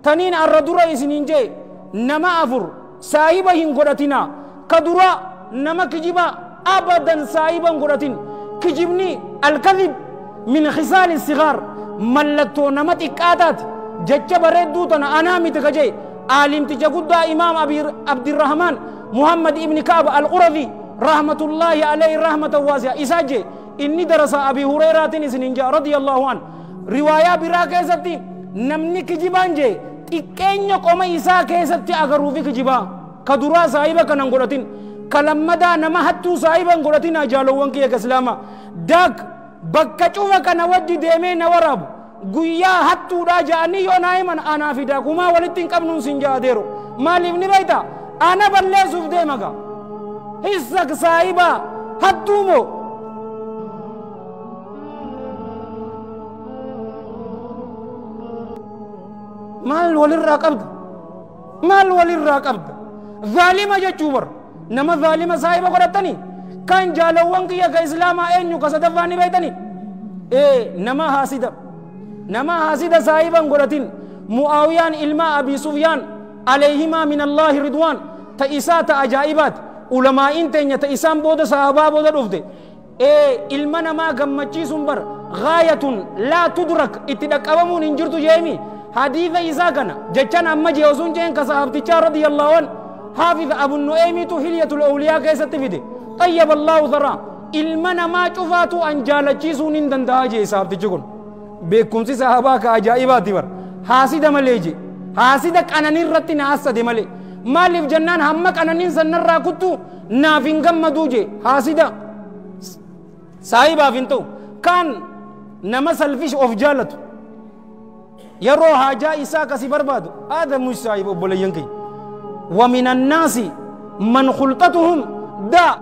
Taniin arra dura isiniin jee nama afur saahiba hin godhatinaa. Ka dura nama kijiba abadan saahiba hin godhatin. Kijibni alkadhib min khisaali sigaar mallattoo nama xiqqaataati. Jecha bareedduu tana anaa miti ka jee aalimticha guddaa imaam Abdirrahmaan Muhammad ibni Ka'ab al-Qurazi rahmatullaahi alayhi rahmatan waasi'a isaa jee inni darasa Abi Hureeraatiin isiniin jaa radiyallahu an. Riwaayaa biraa keessatti namni kijibaan jee xiqqeenya qoma isaa keessatti agaruufi kijibaa. Ka duraa saahiba kanan godhatin. Ka lammadaa nama hattuu saahiba hin godhatin jaalowwan kiyya ka islaamaa. Daak bakka cufa kana wajji deemee na waraabu. Guyyaa hattuudhaa ja'anii yoo naa himan anaa fi daakumaa walitti hin qabnuun sin ja'a deero. Maaliif ni beekta? Ana balleessuuf deema gaa. Hissak saahibaa hattuu moo? Maal walirraa qabda? Maal walirraa qabda? Zaalima jechuu bar. Nama zaalima saahiba godhattanii? Kan jaalawwan kiyya ka islaamaa eenyu ka sadaffaa ni beektanii? Nama haasida. Nama haasida saahiba hin godhatin. Mu'aawiyaan ilma Abi Sufyaan alayhimaa min Allaahi ridwaan ta isaa ta ajaa'ibaati. Ulamaa'iin teenya ta isaan booda sahabaa booda dhufte. Ilma namaa gammachiisuun bar gaayatun laa tudrak itti dhaqqabamuun hin jirtu jeemi. Hadiisa isaa kana jechan amma jee osoo hin jeen ka sahabtichaa radiyallahu an Haafiz Abu Nu'aymiitu Hilyatul Awliyaa keessatti fide. Xayyaballahu tharaa. Ilma namaa cufaatu an jaalachiisuun hin danda'a jee sahabtichi kun. Beekumsi sahabaa ka ajaa'ibaati bar. Haasida malee jee. Haasida qananii irratti na hassade malee. Maaliif jennaan hamma qananiin sannarraa kuttu naaf hin gammaduu jee. Haasida saahibaaf hin ta'u. Kaan nama salfish of jaalatu. Yeroo haajaa isaa kasi barbaadu. Aada mush saahiba obboleeyyan keenya. Wa minan naasi man khulxatuhum daa.